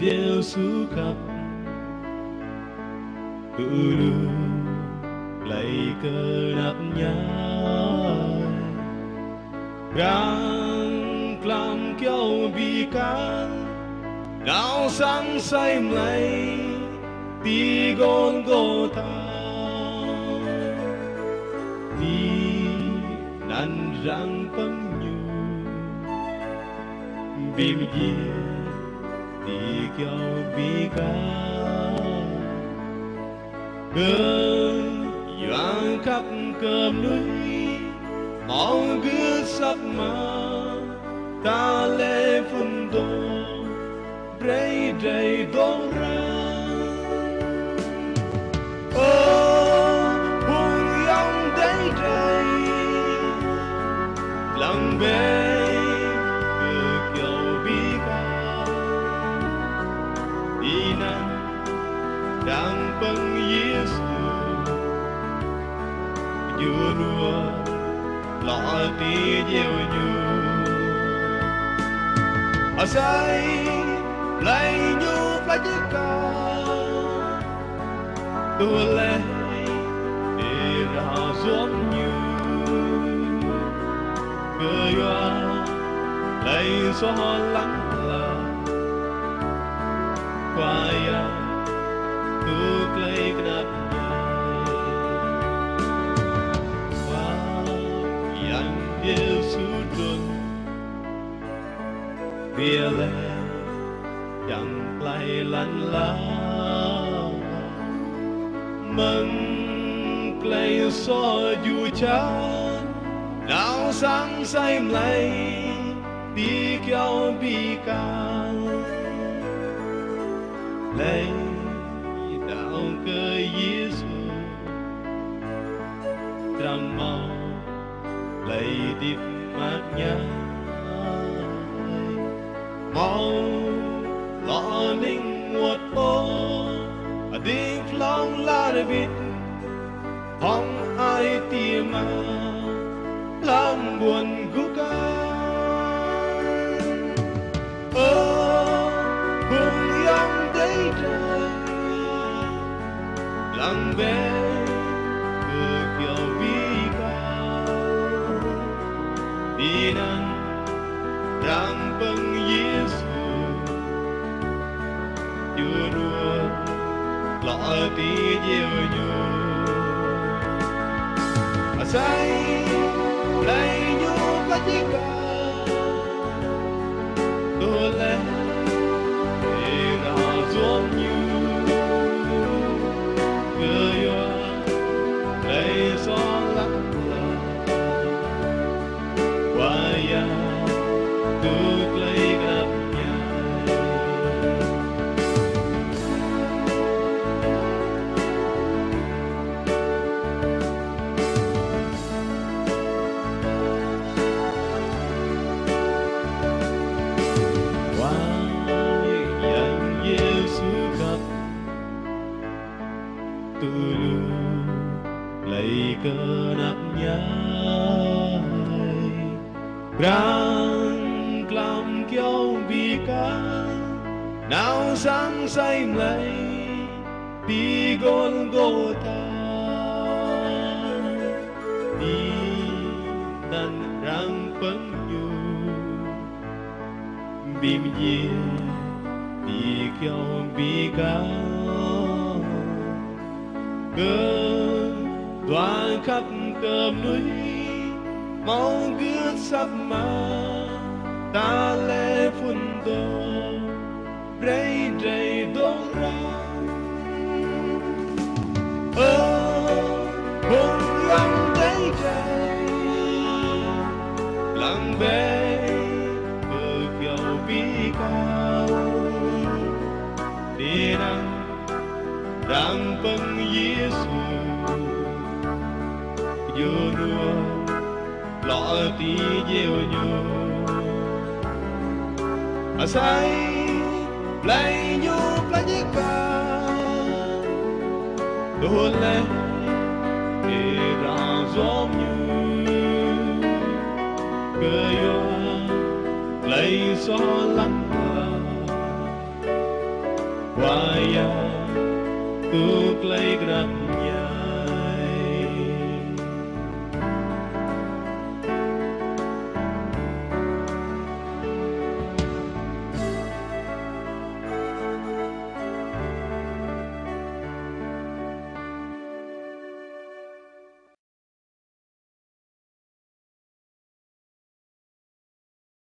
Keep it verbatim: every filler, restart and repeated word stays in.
Yêsu khăp, tŭ lu glai kơ anăp ñai. Arăng klăm kyâo bi kal, nao sang sai mlai ti Gôlgôtha. Ti anŭn arăng pơ̆ng Ñu, bi mdjiê ti kyâo bi kal. Kơ yua khăp kơ mơnuih, hmâo gưt săk mă, ta lĕ phŭn dŏ, brơi drơi dŏ rai. Ơ phung ayŏng adơi drơi, lăng bĕ kơ kyâo bi kal. Ti anŭn arăng pơ̆ng Yêsu, djru ruă lŏ ti djeo Ñu. Asơi blai Ñu plač kơ, tŭ lĕ ih ră yom Ñu. Kơ yua glai soh lăng lă, Khua Yang tŭ glai kơnăp ñai. Khua Yang Yêsu trŭn, ƀiă lĕ čang plai lăn ala. Mơ̆ng glai soh ju čan, nao sang sai mlai ti kyâo bi kal. Lĕ đaŏ kơ Yêsu, dram hmâo glai hơdip mơak ñai. Hmâo lŏ ning wơ̆t ôh, hơdip hlŏng lar bit, hŏng ai tiê mă, lăm ƀuôn gŭ kar. Ơ phung ayŏng adơi drơi, lăng bĕ kơ kyâo bi kal. Ti anŭn arăng pơ̆ng Yêsu, djru ruă lŏ ti djeo Ñu. Asơi blai Ñu plač kơ, tŭ lĕ ih ră yom Ñu. Kơ yua glai soh lăng lă, Khua Yang tŭ glai kơnăp ñai. Khua Yang Yêsu khăp, tŭ lu glai kơnăp ñai. Arăng klăm kyâo bi kal, nao sang sai mlai ti Gôlgôtha. Ti anŭn arăng pơ̆ng Ñu, bi mdjiê ti kyâo bi kal. Kơ dua khăp kơ mơnuih, hmâo gưt săk mă, ta lĕ phŭn dŏ, brơi drơi dŏ rai. Ơ phung ayŏng adơi drơi, lăng bĕ kơ kyâo bi kal. Ti anŭn arăng pơ̆ng Yêsu, djru ruă lŏ ti djeo Ñu. Asơi blai Ñu plač kơ, tŭ lĕ ih ră yom Ñu. Kơ yua glai soh lăng lă, Khua Yang, tŭ glai krăn